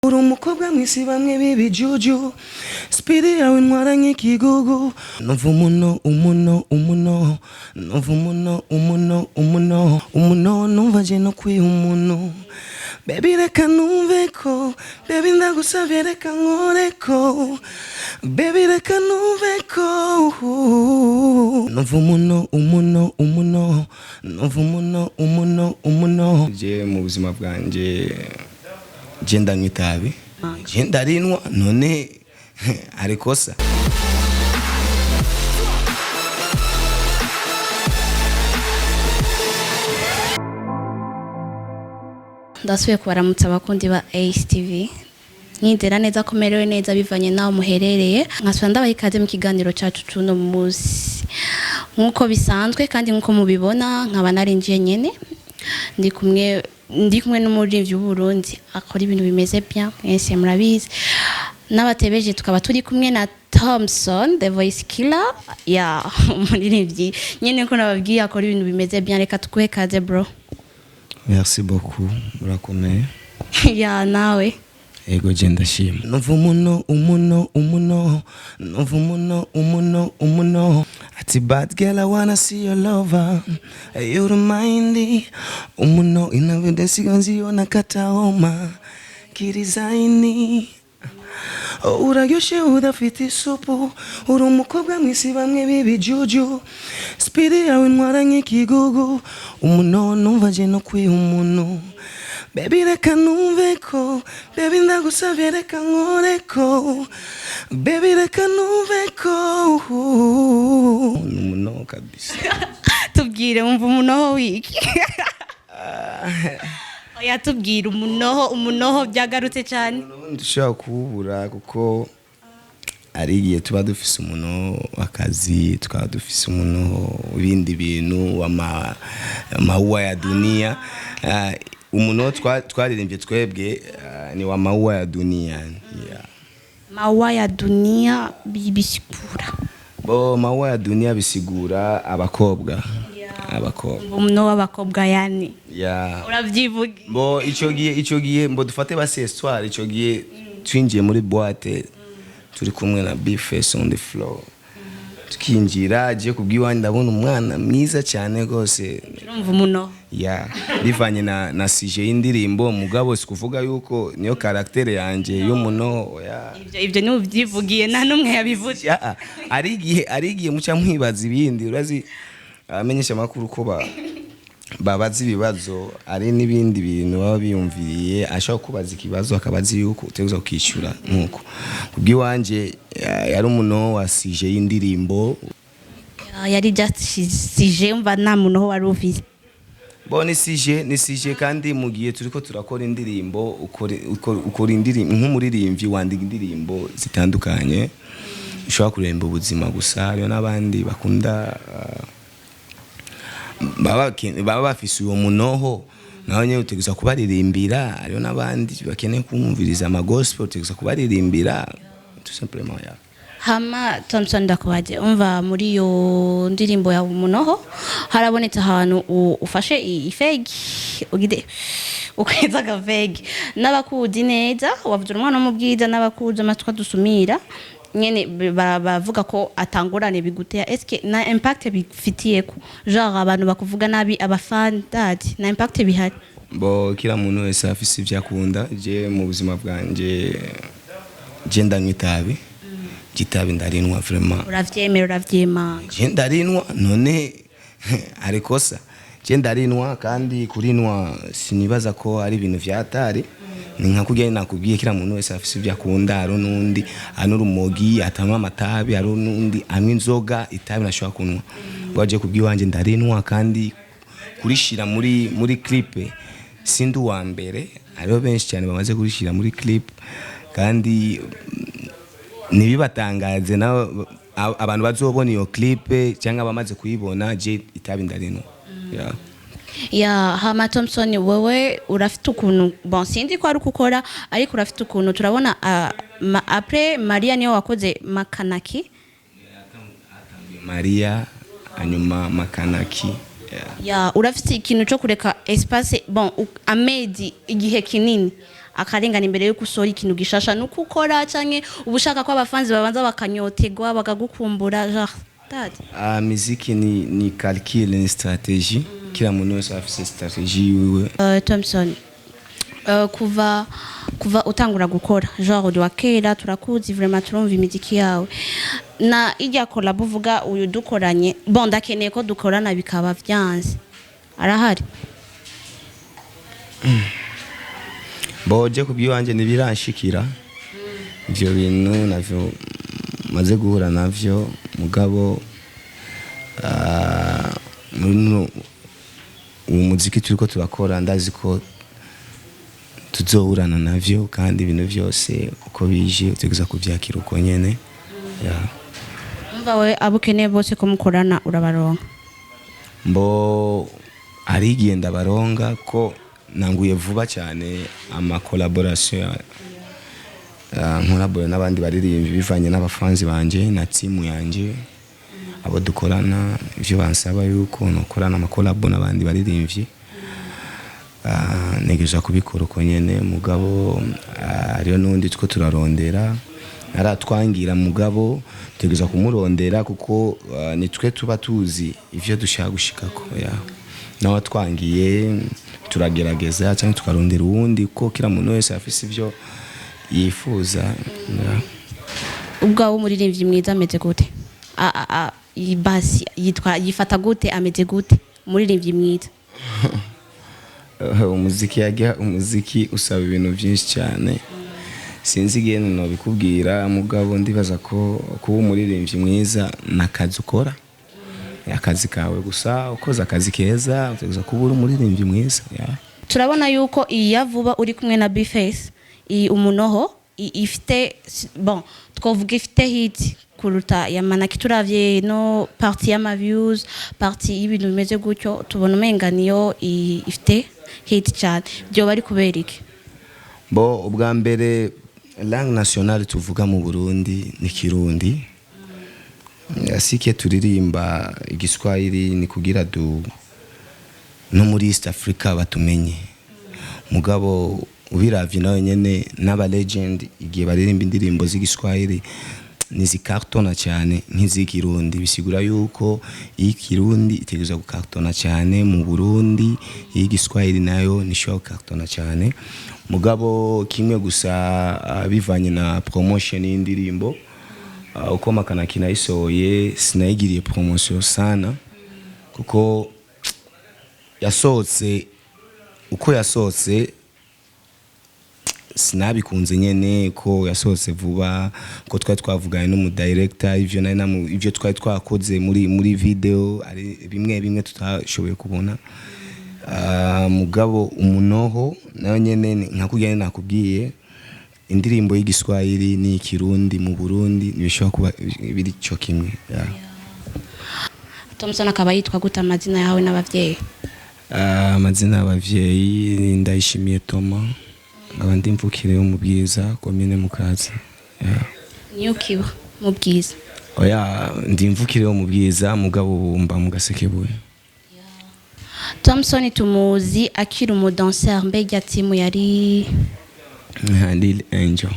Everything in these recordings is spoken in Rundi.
Uri umukobwa mwisi bamwe b'ibijuju, speed yawe ntwara nk'ikigugu. Numva umuno, umuno, umuno, numva umuno, umuno, umuno, umuno, numva je no kwiha umuntu. Baby, reka numve ko, baby, ndagusavye, reka nkore ko, baby, reka numve ko. Numva umuno, umuno, umuno, numva umuno, umuno, umuno. Je mu buzima bwanje, je ndanywa itabi, je ndarinwa, none hari kosa? Ndasubiye kubaramutsa, abakundi ba ACTV. Nizera neza ko merewe neza bivanye n'aho muherereye. Nkasubira ndabaha ikaze mu kiganiro cacu c'uno munsi. Nk'uko bisanzwe kandi nk'uko mubibona, nkaba narinjiye nyene ndi kumwe n'umuririmbyi w'Uburundi akora ibintu bimeze bien, mwese murabizi. N'abatebeje tukaba turi kumwe na Thompson the Voice Killer ya umuririmbyi nyene, ko nababwiye akora ibintu bimeze bien. Reka tuguhe kaze, bro. Merci beaucoup, murakomeye? Ya, nawe? Ego, je ndashima. Numva umuno, umuno, umuno, numva umuno, umuno, umuno. Ati bad girl, I wanna see your lover, you remind umuno inavyodensiganziona katahoma kirizaini. Uraryoshe udafite isupu, uri umukobwa mwisi bamwe b'ibijuju, speed yawe ntwara nk'ikigugu. Umuno, numva je no kwiha umuntu. Baby, reka numve ko, baby, ndagusavye, reka nkore ko, baby, reka numve ko. Umuno kabisa. Tubwire, wumva umunoho wiki? Oya, tubwire umunoho, umunoho byagarutse cyane. Dushobora kuwubura kuko ari igihe tuba dufise umuntu w'akazi, tukaba dufise umuntu w'ibindi bintu, maua ya dunia. Umuntu twaririmbye twebwe ni wa maua ya dunia, yeah. Maua ya dunia bisigura? Bo, maua ya dunia bisigura abakobwa, abakobwa. Umunoho w'abakobwa yani? Yeah. Urabyivuga. Bo, ico gihe mbo dufate basi histoire, ico gihe twinjiye muri boîte turi kumwe na Bface on the floor. Tukinjira, agiye kubwiwanjye, ndabona umwana mwiza cyane rwose. Urumva umunoho. Ya, bivanye na sujet y'indirimbo, mugabo si kuvuga yuko niyo caractère yanje y'umunoho ya. Ibyo ni ubyivugiye, nta n'umwe yabivuze. Ya, ari igihe muca mwibaza ibindi. Urazi abamenyesha amakuru ko babaza ibibazo, ari n'ibindi bintu baba biyumviriye. Ashobora kubaza ikibazo akaba azi yuko utegerezwa kukishyura nk'uko. Kubw'iwanje yari umunoho wa sujet y'indirimbo. Yari just sujet, mva nta munoho wari ufise. Bo, ni sujet, ni sujet. Kandi mu gihe turiko turakora indirimbo, ukora indirimbo nk'umuririmbyi, wandika indirimbo zitandukanye. Ushobora kuremba ubuzima gusa, hariho n'abandi bakunda baba bafise uwo munoho, naho nyene utegerezwa kubaririmbira. Hariho n'abandi bakeneye kumviriza ama gospel, utegerezwa kubaririmbira, tout simplement, yeah. Hama Thompson, ndakubaje, umva muri iyo ndirimbo ya umunoho harabonetse ahantu ufashe ifegi, ugide ukweza agafegi. N'abakuzi neza wavuze umwana wo mu bwiza, n'abakuzi amatwi dusumira nyene bavuga ko atangurane bigutera. Eske na impact bifitiye ko genre abantu bakuvuga nabi, abafan dadi, na impact bihari? Bo, kila muntu wese afise ivyo akunda. Je mu buzima bwanje, je ndanywa itabi, itabi ndarinwa vraiment. Uravyemera, uravyemanga? Je ndarinwa, none hari kosa? Je ndarinwa, kandi kurinwa sinibaza ko ari ibintu vyatari. Ni nka kurya nakubwiye, kila muntu wese afise ivyo akunda. Hari n'undi anywa urumogi, atanywa amatabi, hari n'undi anywa inzoga, itabi nashobora kunywa. Waje kubw'iwanje ndarinwa, kandi kurishira muri clip sindi uwa mbere. Hariho benshi cyane bamaze kurishira muri clip, kandi ntibibatangaze nabo abantu bazobona iyo clip cyangwa abamaze kuyibona. Je itabi ndarinwa, yeah. Ya, hama Thompson, wewe urafite ukuntu, bon, sinzi ko ari uko ukora, ariko urafite ukuntu turabona après Maria niyo wakoze Makanaki. Maria, hanyuma Makanaki, yeah. Ya, urafite ikintu cyo kureka espace, bon, amezi, igihe kinini. Akarengana imbere yuko usohora ikintu gishasha, nuko ukora canke uba ushaka ko abafanzi babanza bakanyotegwa, bakagukumbura, genre that? Ah, miziki ni calcul, ni stratégie. Kila muntu wese afise stratégie yiwe. Thompson, kuva utangura gukora, genre uri wa kera, turakuzi vraiment, turumva imiziki yawe na ijya collab uvuga uyu dukoranye, bon, ndakeneye ko dukorana, bikaba vyanze, arahari? Boje kubyiwanje ntibiranshikira ivyo bintu, navyo maze guhura navyo, mugabo muri uwo muziki turiko turakora, ndazi ko tuzohurana navyo, kandi ibintu vyose uko bije utegereza kuvyakira uko nyene, yeah. Umva, we abo ukeneye bose ko mukorana urabaronka? Mbo hari igihe ndabaronga, ko nanguye vuba cyane ama collaboration, nkorabora n'abandi baririmbyi bivanye n'abafanzi banje na timu yanje, abo dukorana, ivyo bansaba yuko nokorana ama collabo n'abandi baririmbyi, ntegerezwa kubikora uko nyene. Mugabo hariho n'undi two turarondera aratwangira, mugabo tutegerezwa kumurondera kuko nitwe tuba tuzi ivyo dushaka gushikako, yeah. Nawe atwangiye turagerageza cyangwa tukarondera uwundi, kuko kila muntu wese afise ivyo yifuza, yeah. Ubwawe umuririmbyi mwiza ameze gute? Basi yitwa, yifata gute, ameze gute umuririmbyi mwiza? Umuziki yajya, umuziki usaba ibintu byinshi cyane, sinzi igihe nobikubwira, mugabo ndibaza ko kuba umuririmbyi mwiza ni akazi ukora, akazi kawe gusa, ukoze akazi keza utegerezwa kuba uri umuririmbyi mwiza, yeah. Turabona yuko iyi ya vuba uri kumwe na Bface, iyi umunoho, ifite, bon, twavuga ifite hit kuruta ya Manaki. Turavye no partie y'ama views, partie y'ibintu bimeze gutyo, tubona umenga niyo ifite hit cyane. Byoba ari kubera iki? Bo ubwa mbere, langue nationale tuvuga mu Burundi ni Kirundi. Sike turirimba Igiswahili ni kugira du no muri East Africa batumenye, mugabo ubiravye nawe nyene n'aba legend igihe baririmba indirimbo z'Igiswahili ntizikartona cyane nk'iz'ikirundi. Bisigura yuko iy'ikirundi itegerezwa gukartona cyane mu Burundi, iy'igiswahili nayo ntishobora gukartona cyane. Mugabo kimwe gusa, bivanye na promotion y'indirimbo, uko Makanaki nayisohoye sinayigiriye promotion sana, kuko yasohotse uko yasohotse, sinabikunze nyene ko yasohotse vuba, ko twari twavuganye n'umu director, ivyo nari namu ivyo twari twakoze muri video ari bimwe bimwe tutashoboye kubona. Mugabo umunoho nayo nyene nka kurya nyene nakubwiye, indirimbo y'Igiswahili n'Ikirundi mu Burundi ntibishobora kuba biri cyo kimwe, yeah. Thompson akaba yitwa gute, amazina yawe n'abavyeyi? Amazina y'abavyeyi ni Ndayishimiye Thomas, nkaba ndi imvukire yo mu Bwiza, komine Mukaza, yeah. Niyo kiba mu Bwiza? Oya, ndi imvukire yo mu Bwiza, mugabo ubu mba mu Gasekebuye. Thompson tumuzi akiri umudanseur, mbega timu yari? Lil Angel.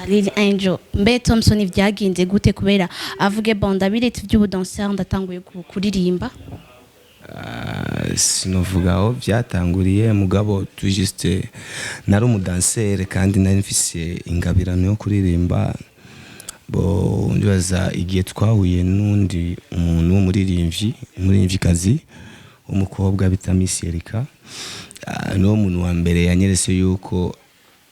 Lil Angel. Mbe Thompson vyagenze gute kubera avuge: "Bon, ndabiretse ivy'ubudanseur, ndatanguye kuririmba"? Sinovuga aho byatanguriye, mugabo tout juste nari umudansere kandi nari mfise ingabirano yo kuririmba. Bo ndibaza igihe twahuye n'undi umuntu w'umuririmbyi, umuririmvyikazi w'umukobwa bita Miss Erika, niwo muntu wa mbere yanyeretse yuko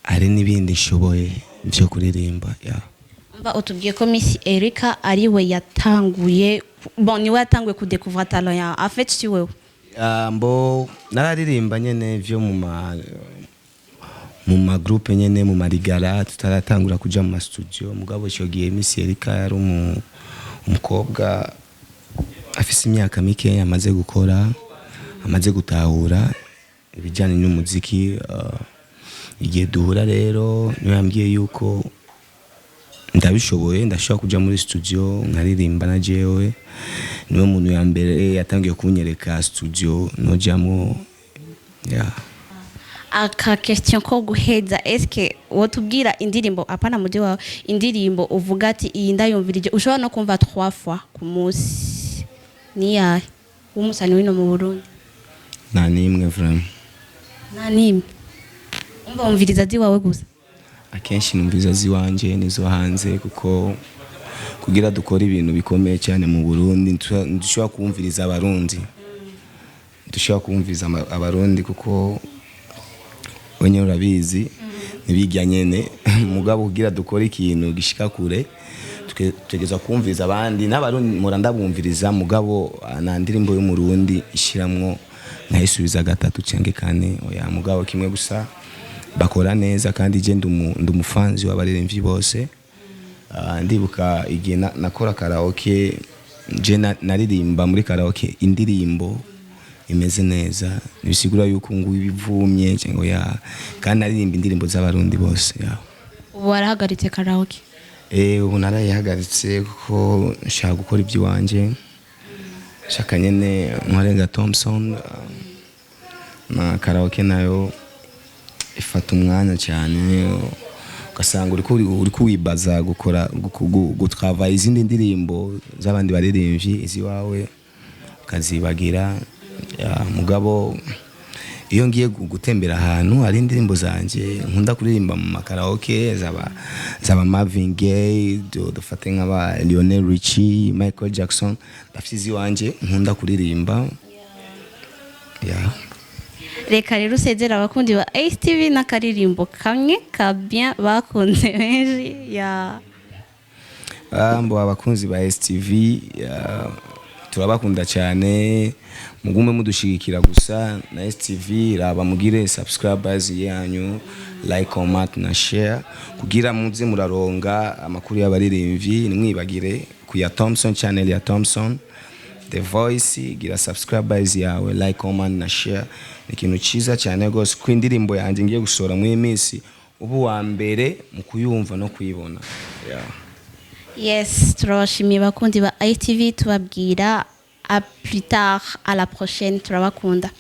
hari n'ibindi nshoboye byo kuririmba, yeah. Umva, utubwiye ko Miss Erika ari we yatanguye, bon, niwe yatanguye kudécouvrir talent yawe, en fait si wewe? Mbo nararirimba nyene vyo mu ma groupe nyene, mu marigara, tutaratangura kuja mu ma studio. Mugabo ico gihe Miss Erika yari umukobwa afise imyaka mike, amaze gukora, amaze gutahura ibijyanye n'umuziki. Igihe duhura rero niwe yambwiye yuko ndabishoboye, ndashobora kuja muri studio nkaririmba na jewe. Niwe muntu ya mbere yatangiye kunyereka studio nojamwo, yeah. Aka question ko guheza: eske wotubwira indirimbo, apana muji wawe, indirimbo uvuga ati iyi ndayumvirije, ushobora no kumva trois fois ku munsi, ni yahe w'umusani wino mu Burundi? Nta n'imwe vraiment. Nta n'imwe? Umva, wumviriza ziwawe gusa? Akenshi numviza ziwanje nizo hanze, kuko kugira dukore ibintu bikomeye cyane mu Burundi, ntidushobora kumviriza Abarundi, dushobora kumviriza Abarundi, kuko wenye urabizi ntibijya nyene. Mugabo kugira dukore ikintu gishika kure, tutegerezwa kumviriza abandi. N'Abarundi mpora ndabumviriza, mugabo nta ndirimbo y'Umurundi ishiramwo nkayisubiza gatatu cyangwa kane, oya. Mugabo kimwe gusa, bakora neza, kandi je ndi umufanzi w'abaririmbyi bose. Ndibuka igihe nakora karaoke, je naririmba muri karaoke indirimbo imeze neza, ntibisigura yuko ngo ibivumye cyangwa ya, kandi naririmba indirimbo z'Abarundi bose ya. Ubu warahagaritse karaoke? Ubu narayihagaritse kuko nshaka gukora iby'iwanje, nshaka nyene nkorenga Thompson. Na karaoke nayo ifata umwanya cyane, ugasanga uriko wibaza gukora gutravailler izindi ndirimbo z'abandi baririmbyi, iziwawe ukazibagira ya. Mugabo iyo ngiye gutembera ahantu hari indirimbo zanjye nkunda kuririmba mu makaraoke, zaba Marvin Gaye, dufate nk'aba Lionel Richie, Michael Jackson, ndafite iziwanje nkunda kuririmba ya. Reka rero usezera abakundi ba ACTV n'akaririmbo kamwe ka bien bakunze benshi ya. Mbo abakunzi ba STV, turabakunda cyane, mugume mudushigikira gusa. Na STV, raba mugire subscribers yanyu, like, comment na share, kugira muze muraronga amakuru y'abaririmbyi. Nimwibagire ku ya Thompson, channel ya Thompson The Voice, gira subscribers yawe, like, comment na share. Ni ikintu cyiza cyane rwose ko indirimbo yanjye ngiye gusohora muri iyi minsi, ubu wa mbere mu kuyumva no kuyibona, yeah. Yes, turabashimiye bakundi ba ITV, tubabwira à plus tard, à la prochaine, turabakunda.